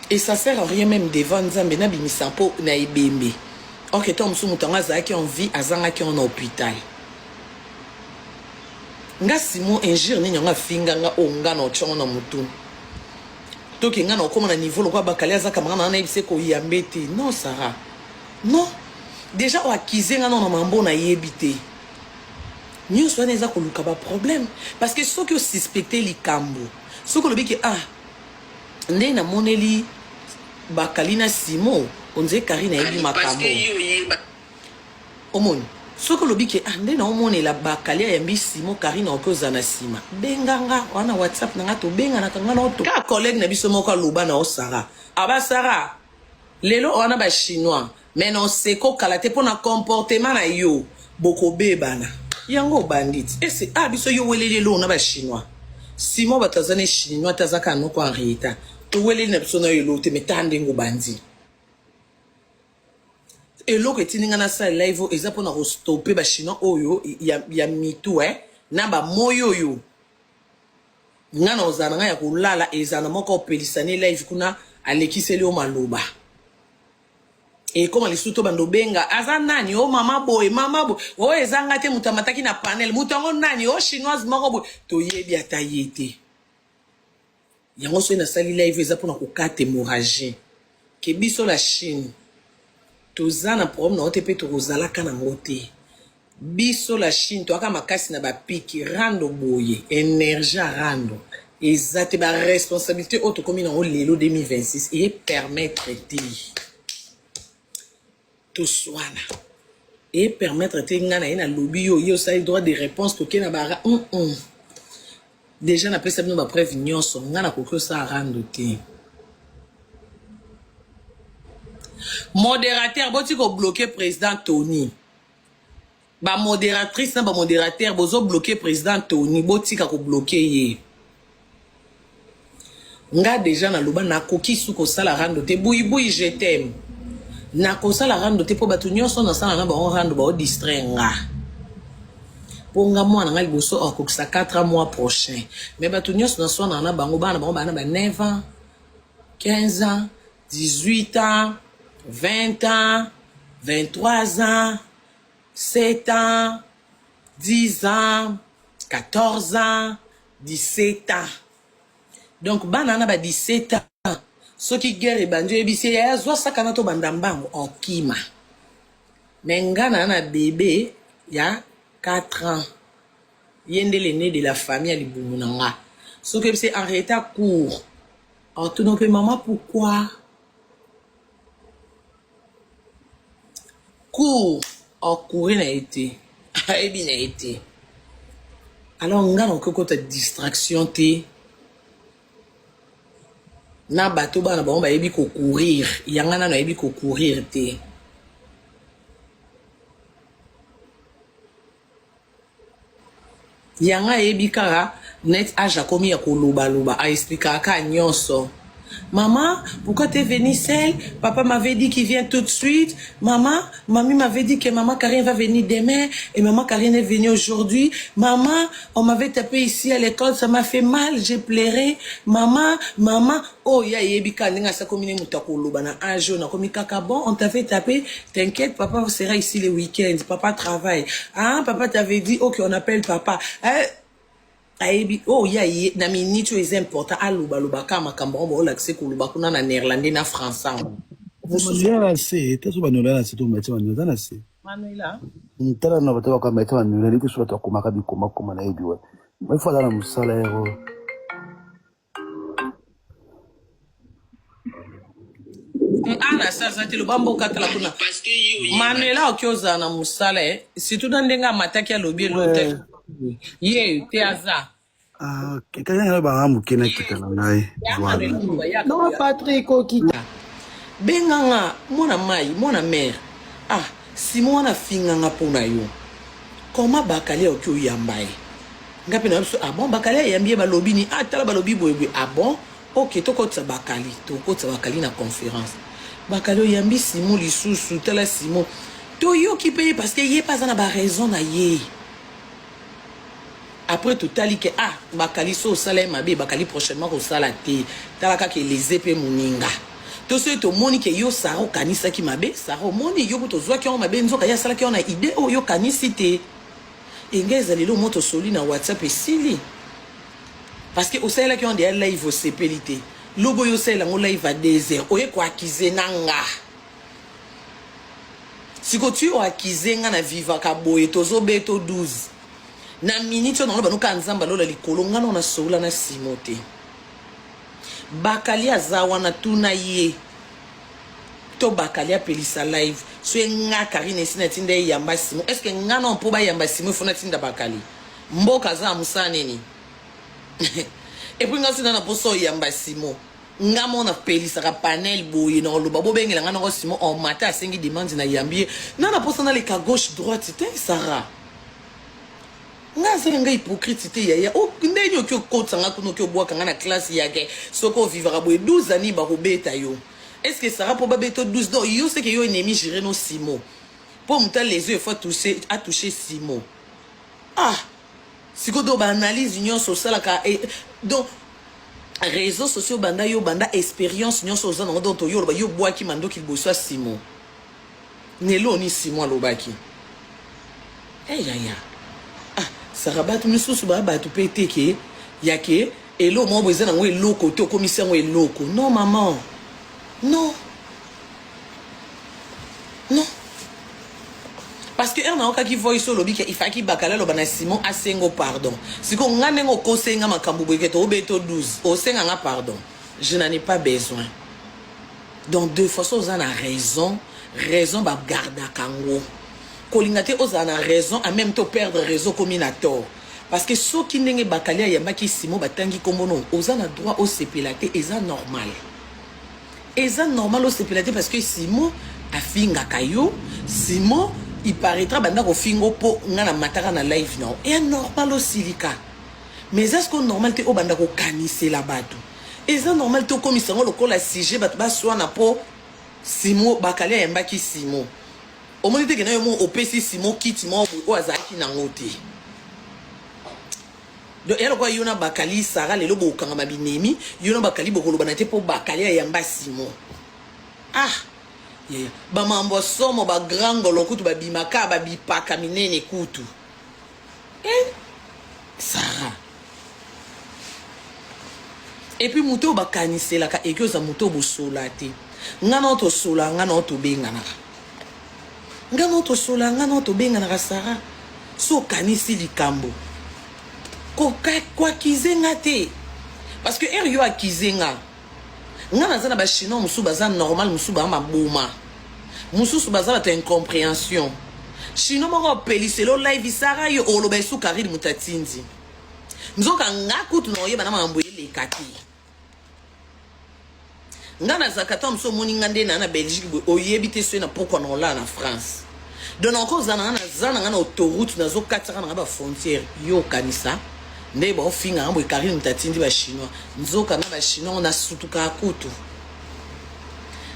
et ça sert à rien même devant nzambe nabimisa mpo na ebembe ok ntango mosusu moto yango azalaki en vie azangaki yango na hôpital nga simon injure nini yango afinga nga oyo nga na otyango na motu toke nga na okoma na niveau lokola bakali aza camarade na nayebisa koyambe te non Sarah non déjà oakize nga nano na mambo nayebi te nyonso wana eza koluka baproblème parce que soki osuspecte likambo soki olobi ke ah nde namoneli bakali na simo onzee karine ayebi makambo Omoni soki olobi ke ah nde naomonela bakali ayambi Simon Carine akoki ozala na nsima benga nga wana WhatsApp na nga tobenganaka nga na oto kaka collègue na biso moko aloba na Sarah aba Sarah lelo wana ba chinois mais na oseko kala te mpo na comportement na yo bokobebana yango obandi ti ese ah biso yo weleli eloko na ba chinois Simon bato aza ne chinois te aza kaka noko Henrietta toweleli na biso na yo eloko te mais ta ndenge obandi Eloko etindi nga nasala live oyo eza pona ko stopper ba chinois oyo ya, ya mitu eh, na ba moyi oyo nga na ozala na nga ya kolala ezala na moko opelisa ne live kuna alekiseli yo maloba ekoma lisusu to bando benga aza nani o mama boye mama boye oyo eza nga te moto amataki na panel moto yango nani o chinoise moko boye toyebi ata ye te Yango soki nasali live eza pona kokata hemorragie ke biso la Chine toza na problème na te pe tokozalaka na ngo te biso la Chine toyaka makasi na ba piki rando boye energie ya rando eza te ba responsabilité oyo tokomi nango lelo 2026 eye permettre te toswana e permettre te nga na ye nalobi yo ye osali droit de réponse toke na bara mm -mm. deja napesa bino bapreuve nyonso nga nakoki osala rando te modérateur boti kobloke président tony. Ba moderatrice na ba moderateur bozo bloquer president Tony botika ko bloquer ye. Nga dejà naloba nakoki su kosala rando te buyi buyi je t'aime. Nakosala rando te po bato nyonso nasala na bango rando bao distraire nga. Po nga mwana nga liboso akokisa 4 ans mois prochain. Mais bato nyonso naswanaka na bango bana bango baa na ba 9 ans, 15 ans, 18 ans, 20 ans, 23 ans, 7 ans, 10 ans, 14 ans, 17 ans. Donc bana na ba 17 ans soki guerre ebandi oyebisi ye yaya zwa saka na tobanda mbango okima. Mais nga na na bebe ya 4 ans. Ye nde l'aîné de la famille ya libumu na nga. Soki oyebisi ye Henrietta court. Otuna mpe mama pourquoi? Cours ocouri na ye te ayebi na ye te alors nga nakoki kokota distraction te na bato bana bango bayebi kocourir yanga nano ayebi kocourir te. Yanga ayebi kaka net age akomi ya koloba loba a explikaka kaka nionso maman pourquoi t'es venue seule papa m'avait dit qu'il vient tout de suite maman mamie m'avait dit que maman Carine va venir demain et maman Carine est venue aujourd'hui maman on m'avait tapé ici à l'école ça m'a fait mal j'ai pleuré maman maman oyo ye ayebi kaka ndenge asi akomi ne moto ya koloba na age oyo nakomi kaka bon on t'avait tapé t'inquiète papa sera ici le week-end papa travaille ah papa t'avait dit ok on appelle papa eh, ayebi oyo ye aye na minute oyo eza important alobaloba kaka makambo yango baolakise koloba kuna na néerlandais na français yango mosusu Manuela na se te so Manuela na se to matia Manuela aza na se. Manuela Tala na bato bakoya matia Manuela ndenge so bato bakomaka bikoma koma na yebi wana. Mais faut aza na mosala yero. Ana saza te loba mboka tala kuna Manuela oki ozala na mosala eh. Surtout na ndenge amataki alobi elo te ye te aza Ah, ok. Kaka ngai banga moke na kita na ngai. ya Voilà. Manuela aloba ye Non, akaboya Patrick okita. benga nga mwana mai mwana mare ah simo wana afinga nga mpo na yo koma bakali oki oyamba ye Nga pe na biso ah bon bakali ayambi ye balobi ni ah tala balobi boye boye ah bon ok tokotisa bakali tokotisa bakali na conference bakali oyambi Simon lisusu tala Simon toyoki pe ye parce que ye pe aza na ba raison na ye après totali ke ah bakali so osala ye mabe bakali prochainement kosala te tala kaka eleze pe moninga to soki tomoni ke yo Sarah okanisaki mabe Sarah omoni yo kutu ozwaki yango mabe nzoka ye asalaki yango na idee oyo yo okanisi te Enga eza lelo moto osoli na WhatsApp esili parce que osalelaki yango deya live osepeli te lobi oyo osalela yango live à 2 heures oye ko accuser na nga siko tu o accuser nga na vivaka boye tozobeto 12 na minute oyo naloba noka nzambe alola likolo nga nao nasolola na simo te bakali aza wana tuna ye To bakali apelisa live soki nga Carine esi natinda ye yamba Simon est ce que nga nao po bayamba Simon il faut natinda bakali mboka aza na musala nini et puis nga soki na na posa oyamba Simon nga moko napelisaka panel boye na oloba bobengela nga noko Simon omata asengi demande na yambi ye na na posa naleka gauche droite te Sarah nga aza na nga hypocrite te yaya o ndenge oki okotisa nga kuna oki obwaka nga na classe yake soki ovivaka boye 12 années bakobeta yo Est ce que Sarah po babeto 12 donc yo seke yo ennemi juré no Simo po moto alezo il faut toucher a toucher Simo ah siko do ba analyse nyonso osalaka eh, donc réseaux sociaux banda yo banda expérience nyonso oza nango donc yo oloba yo bwaki mandoki liboso ya Simo Nelo ni Simon alobaki. Hey, yaya. Ah, Sarah bato misusu ba bato pe te ke ya ke elo moko eza nango eloko te okomisi yango eloko. Non maman. Non. Non. Parce que heure naokaki voice olobi ke ifaki bakala aloba na Simon asengo pardon. Siko nga ndenge okosenga makambo boye ke tobeto 12 osenga nga pardon. Je n'en ai pas besoin. Donc deux fois soki oza na raison, raison ba gardaka ngo. Kolinga te ozala na raison en même temps perdre raison okomi na tort. Parce que soki ndenge Bakali ayambaki Simon batangi kombo no, oza na droit osepela te, eza normal. Eza normal osepela te parce que Simon afingaka yo, Simon Il paraîtra banda kofingo mpo nga na mataka na live na yo. Eya normal osilika. Mais eza sikoyo normal te obanda kokanisela bato. Eza normal te okomisa yango lokola sujet bato baswana mpo Simo Bakali ayambaki Simo. Omoni te ke na yo moko opesi Simo kiti moko boye oyo azalaki nango te. Donc eya lokola yo na Bakali Sarah lelo bokokangama binemi, yo na Bakali bokolobana te mpo Bakali ayamba Simo. Ah yaya ba mambo ya somo ba grand ngolo kutu babimaka ba bipaka minene kutu. Eh Sarah. Et puis moto oyo bakaniselaka eki oza moto oyo bosola te. Nga nao tosola nga nao tobenganaka. Nga nao tosola nga nao tobenganaka Sarah. So okanisi likambo. Ko ko accuser nga te. Parce que heure yo accuser nga. Nga naza na ba chinois mosusu baza normal mosusu ba maboma. Mosusu baza bato ya incomprehension. Chinois moko apeliselo live Sarah yo oloba esu Karine moto atindi. Nzoka nga kutu na oyeba na makambo eleka te. Nga nazalaka ntango mosusu omoni nga nde na na Belgique boye oyebi te soki na pokwa na olala na France. Donc nakozala na nga naza na nga na autoroute nazokatisaka na nga ba frontière yo okanisa nde baofinga nga boye Karine moto atindi ba chinois nzoka nga ba chinois ngo nasutukaka kutu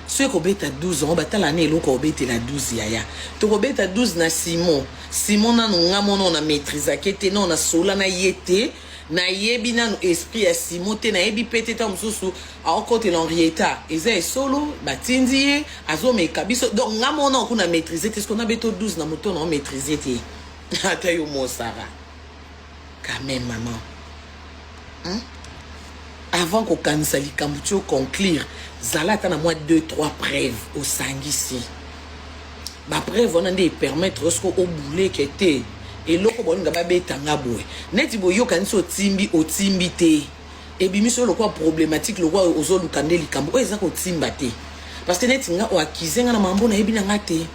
soki ekobeta 12 yango batala na eloko obetela 12 yaya tokobeta 12 na Simon Simon nanu nga mono na maîtrisake te nano nasola na ye te nayebi nanu esprit ya Simon te nayebi pe te ntango mosusu aokotela Henrietta eza esolo batindi ye azomeka biso donc nga mono kuna maîtrise te soki nabeto 12 na moto na o maîtrise te ata yo mosara Quand même maman. Hein? Avant kokanisa likambo ti conclure, zala ata na mwa 2 3 preuves osangisi. Ba preuve wana nde permettre siko obuleke te. Eloko bolinga babeta nga boye. Neti boyokanisi otimbi otimbi te. Ebimisi yo lokola problématique lokola ozoluka nde likambo oyo eza kotimba te. Parce que neti nga o accuse nga na mambo nayebi na nga te.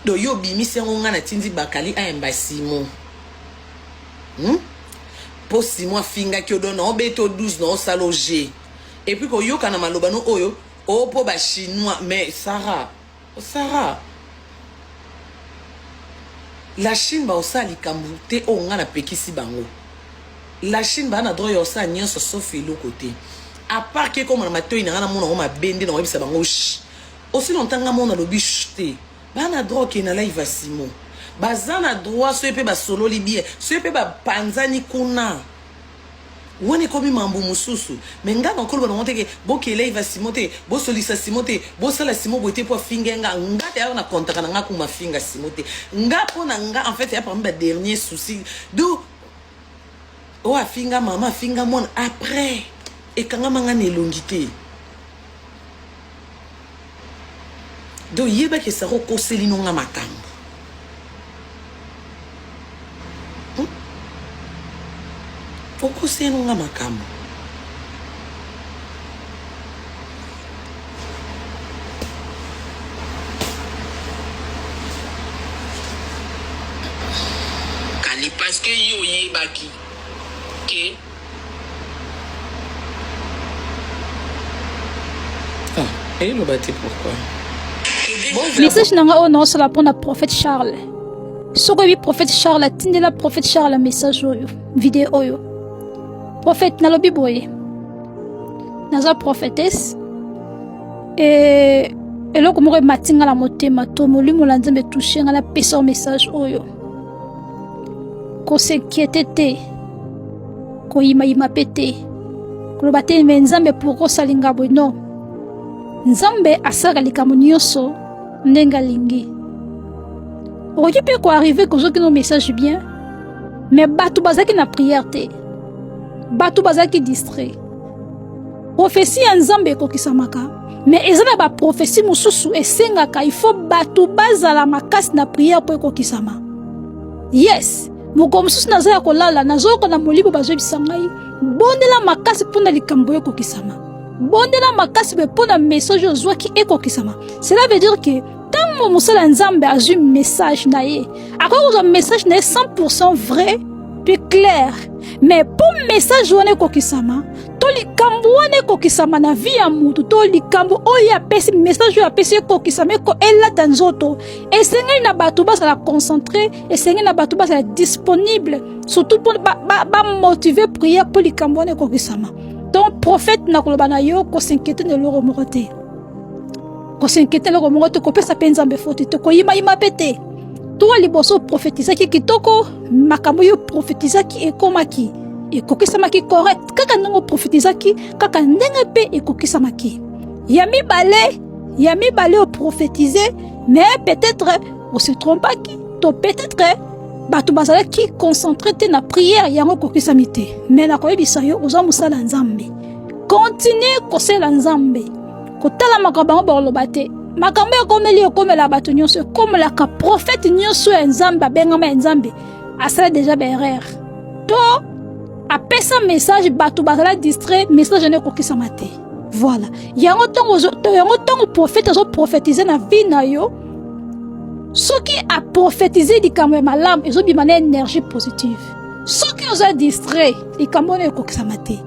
Donc yo obimisi yango nga natindi Bakali ayamba Simon. Hmm? Po Simon afingaki yo donc na obeto 12 na osala oge. Et puis koyoka na maloba no oyo o po ba chinois mais Sarah Sarah la Chine ba osala likambo te oyo nga napekisi bango. La Chine ba na droit ya osala nyonso sauf eloko te. À part ke ekoma na matoi na nga namona yango mabe nde na oyebisa bango shh. Aussi longtemps nga mona lobi shh te. Ba na droit okende na live ya Simon. Baza na droit soki pe basololi bien, soki pe bapanzani kuna. Wana ekomi mambo mosusu. Mais nga na koloba nango te ke bokende live ya Simon te, bosolisa Simon te, bosala Simon boye te po afinga nga. Nga d'ailleurs na comptaka na nga kuma finga Simon te. Nga po na nga en fait ya parmi ba dernier souci. Donc oyo afinga mama afinga mwana après ekangama nga na elongi te. Donc yeba ke Sarah okoseli no nga makambo. Hmm? Okoseli no nga makambo. Kali parce que yo oyebaki ke Ah, eloba te pourquoi message na ngai oyo naosala mpo na prophète charles soki oyebi prophète charles atindela prophète charles message oyo video oyo prophète nalobi boye naza prophétesse e eloko moko emati ngai na motema to molimo na nzambe etouche ngai napesa yo message oyo kosekiete te koyimayima mpe te koloba te me nzambe pourkoi osali nga boye non nzambe asalaka likambo nyonso ndenge alingi okoki mpe koarrive kozwaki no message bien me bato bazalaki na priere te bato bazalaki distrait Prophetie ya Nzambe ekokisamaka, mais eza na ba prophetie mosusu esengaka il faut bato bazala makasi na prière mpo ekokisama. Yes, mokolo mosusu naza ya kolala nazoyoka na molimo bazoyebisa ngai bondela makasi mpo na likambo ekokisama, bondela makasi boye mpo na message ozwaki ekokisama. Cela veut dire que ntango mosala ya Nzambe azwi message na ye, akoki kozwa message na ye 100% vrai mpe clair, mais mpo message wana ekokisama to Mpo likambo wana ekokisama na vie ya mutu to likambo oyo apesi message oyo apesi ekokisama eko elata nzoto, esengeli na bato bazala concentre, esengeli na bato bazala disponible, surtout mpo bamotive ba, ba prière mpo likambo wana ekokisama. Donc prophète, nakoloba na yo kos'inquiéter na eloko moko te, kos'inquiéter eloko moko te, kopesa mpe Nzambe foti te, koyimayima mpe te. To liboso prophétisaki kitoko, makambo yo prophétisaki ekomaki, ekokisamaki correct kaka ndenge oprofetizaki, kaka ndenge mpe ekokisamaki. Ya mibale, ya mibale oprofetize, mais peut-être ose trompaki to peut-être bato bazalaki concentré te na prière, yango ekokisami te. Mais nakoyebisa yo, oza mosala ya Nzambe, continue kosala Nzambe, kotala makambo bango bakoloba te. Makambo ekomeli ekomela bato nyonso, ekomelaka prophète nyonso ya Nzambe abengama ya Nzambe, asala deja baerreur to apesa message, bato bazala distrait, message wana ekokisama te. Voilà, yango ntango yango ntango prophète azoprophétise na vie na yo, soki aprophétise likambo ya malamu, ezobima na énergie positive. Soki oza distrait, likambo wana ekokisama te.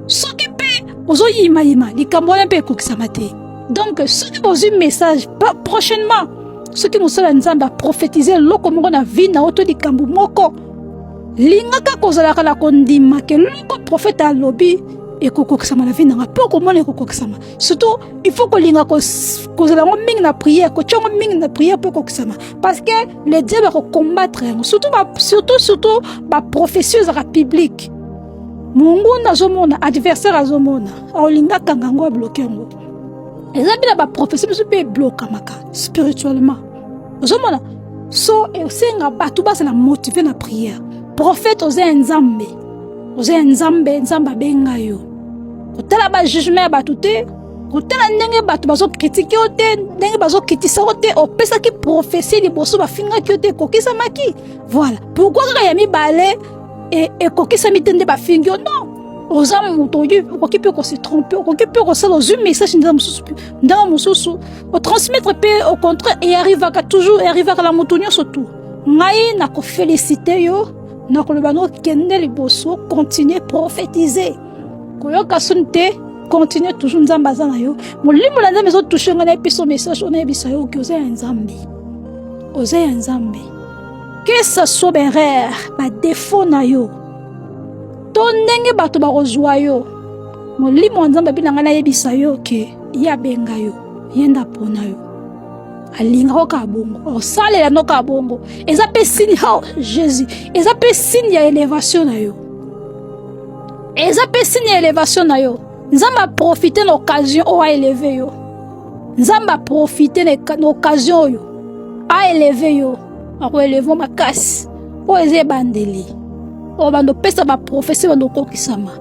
Soki mpe ozoyimayima, likambo wana mpe ekokisama te. Donc soki bozwi message prochainement, soki mosala ya Nzambe aprophétise eloko moko na vie na yo to likambo moko, lingaka kozalaka na kondima ke eloko prophète alobi ekokokisama na vie na nga, mpo komona ekokokisama. Surtout il faut kolinga kozala yango mingi na prière, kotia yango mingi na prière mpo ekokisama, parce que le diable akocombattre yango, surtout surtout surtout baprophétie ezalaka publique. Monguna azomona, adversaire azomona, akolinga akanga yango, abloke yango. Eza mpe na baprophétie mosusu mpe eblokamaka spirituellement, ozomona. So esenga bato bazala motive na prière. Prophète, oza ya Nzambe, oza ya Nzambe, Nzambe abenga yo. Kotala bajugement ya bato te, kotala ndenge bato bazokritike yo te, ndenge bazokitisa yo te. Opesaki prophétie liboso, bafingaki yo te, ekokisamaki. Voilà pourquoi kaka ya mibale ekokisami te nde bafingi yo? Non, oza moto, okoki mpe kose trompe, okoki mpe kosala, ozwi message ndenge mosusu, ndenge mosusu otransmettre mpe. Au contraire, earrivaka toujours, earrivaka na moto nyonso tu. Ngai nakofélicite yo, nakoloba no kende liboso, continue prophétiser, koyoka soni te, continue toujours, Nzambe aza na yo. Molimo na Nzambe ezotouche ngai, nayebisa message oyo, nayebisa yo oki oza ya Nzambe, oza ya Nzambe. Que ça soit baerreur, badefo na yo to ndenge bato bakozwa yo, molimo ya Nzambe abi na ngai nayebisa yo ke ye abenga yo, ye nde apona yo, alingaka kaka bongo, osalela no kaka bongo. Eza mpe signe, oh Jésus, eza mpe signe ya élévation na yo, eza mpe signe ya élévation na yo. Nzambe aprofite na occasion oyo aéleve yo, Nzambe aprofite na occasion oyo aéleve yo, akoeleve makasi. Oyo eza ebandeli oyo bando opesa baprophétie, bando okokisama,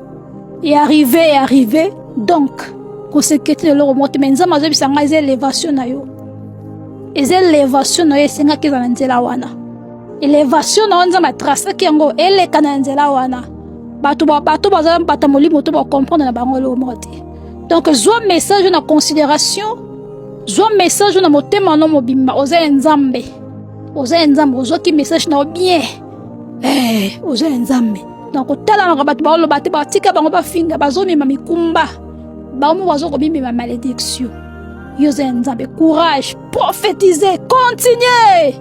earrive, earrive. Donc kosekete eloko moko te, me Nzambe azobisa ngai eza élévation na yo, eza élévation na yo. Esengaki eza na nzela wana, élévation na yo Nzambe atrasaki yango eleka na nzela wana. Bato bato baza bato molimo to bacomprendre na bango eloko moko te. Donc zwa message na considération, zwa message na motema no mobimba. Oza ya Nzambe, oza ya Nzambe, ozwaki message na yo bien, eh, oza ya Nzambe. Donc kotalamaka bato baoloba te, batika bango bafinga, bazomema mikumba bango moko, bazokomimema malédiction. Yo oza ya Nzambe, courage, prophétiser, continue,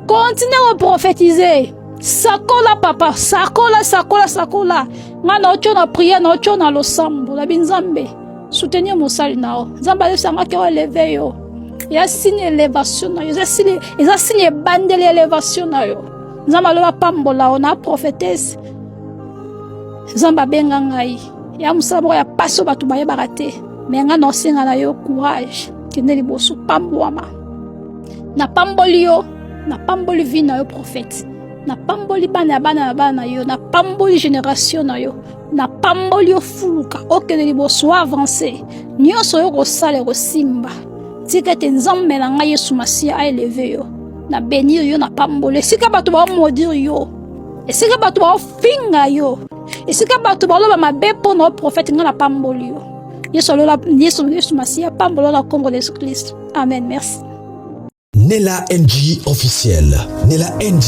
continue koprophétiser, sakola papa, sakola, sakola, sakola. Ngai na otyo na prière, na otyo na losambo, nabi Nzambe soutenir mosali na yo. Nzambe ayebisangaki oyo eleve yo, eza signe élévation na yo, eza signe ebandeli élévation na yo. Nzambe aloba pambola yo na prophétesse. Nzambe abenga ngai ya mosala moko ya pasi oyo bato bayebaka te, me ngai na osenga na yo courage, kende liboso, pambwama. Napamboli yo, napamboli vie na yo prophète, napamboli bana ya bana ya bana na yo, napamboli génération na yo, napamboli yo. Fuluka, okende liboso, avance, nyonso oyo kosala ekosimba. Tika ete Nzambe na ngai Yesu Masiya aeleve yo, na benir yo, napamboli. Esika bato baomodire yo, esika bato baofinga yo, esika bato baloba mabe mpo na prophète, ngai napamboli yo. Yesu alola, Yesu, Yesu Masiya pambola na nkombo na Yesu Kristo, amen. Merci. Nella NG officiel. Nella NG.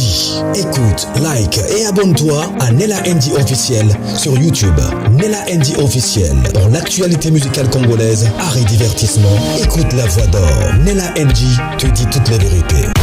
Écoute, like et abonne-toi à Nella NG officiel sur YouTube. Nella NG officiel. Pour l'actualité musicale congolaise, art et divertissement, écoute la voix d'or. Nella NG te dit toute la vérité.